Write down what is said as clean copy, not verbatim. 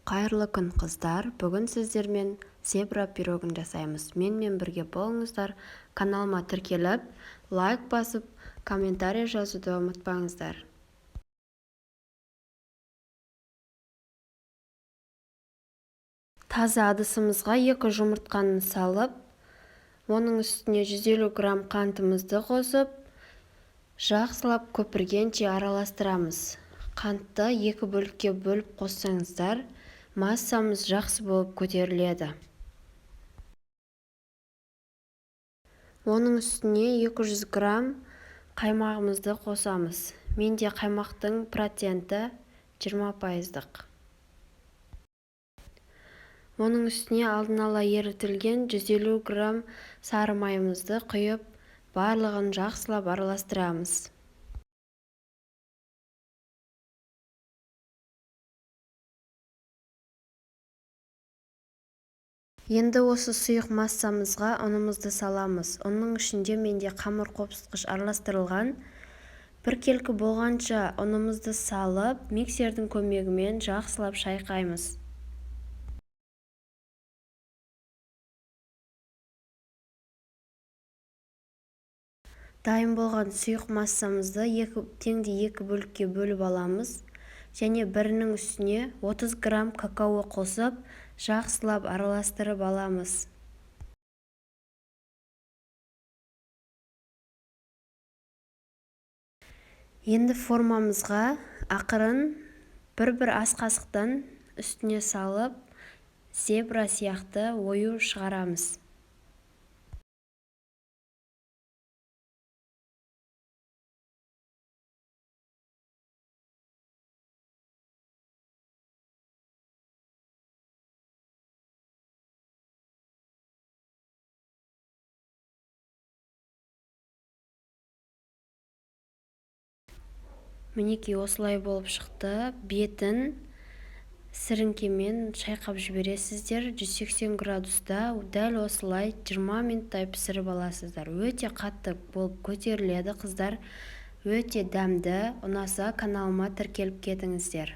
Қайырлы күн, қыздар! Бүгін сіздермен зебра пирогын жасаймыз. Менімен бірге болыңыздар. Каналыма тіркеліп, лайк басып, комментарий жазуды ұмытпаңыздар. Таза ыдысымызға 2 жұмыртқаны салып, оның үстіне 150 грамм қантымызды қосып, жақсылап көпіргенше араластырамыз. Қантты 2 бөлікке бөліп қоссаңыздар, массамыз жақсы болып көтеріледі. Оның үстіне 200 грамм қаймағымызды қосамыз. Менде қаймақтың проценті 20%-дық. Оның үстіне алдын ала ерітілген 150 грамм сары майымызды құйып, барлығын жақсылап араластырамыз. Енді осы сұйық массамызға ұнымызды саламыз. Ұнның ішінде менде қамыр қопсытқыш араластырылған. Біркелкі болғанша ұнымызды салып, миксердің көмегімен жақсылап шайқаймыз. Дайын болған сұйық массамызды теңдей екі бөлікке бөліп аламыз. Және бірінің үстіне 30 грамм какао қосып, жақсылап араластырып аламыз. Енді формамызға ақырын бір-бір ас қасықтан үстіне салып, зебра сияқты ою шығарамыз. Мінекей, осылай болып шықты. Бетін сіріңкемен шайқап жібересіздер. 180 градуста дәл осылай 20 минуттай пісіріп аласыздар. Өте қатты болып көтеріледі, қыздар. Өте дәмді. Ұнаса, каналыма тіркеліп кетіңіздер.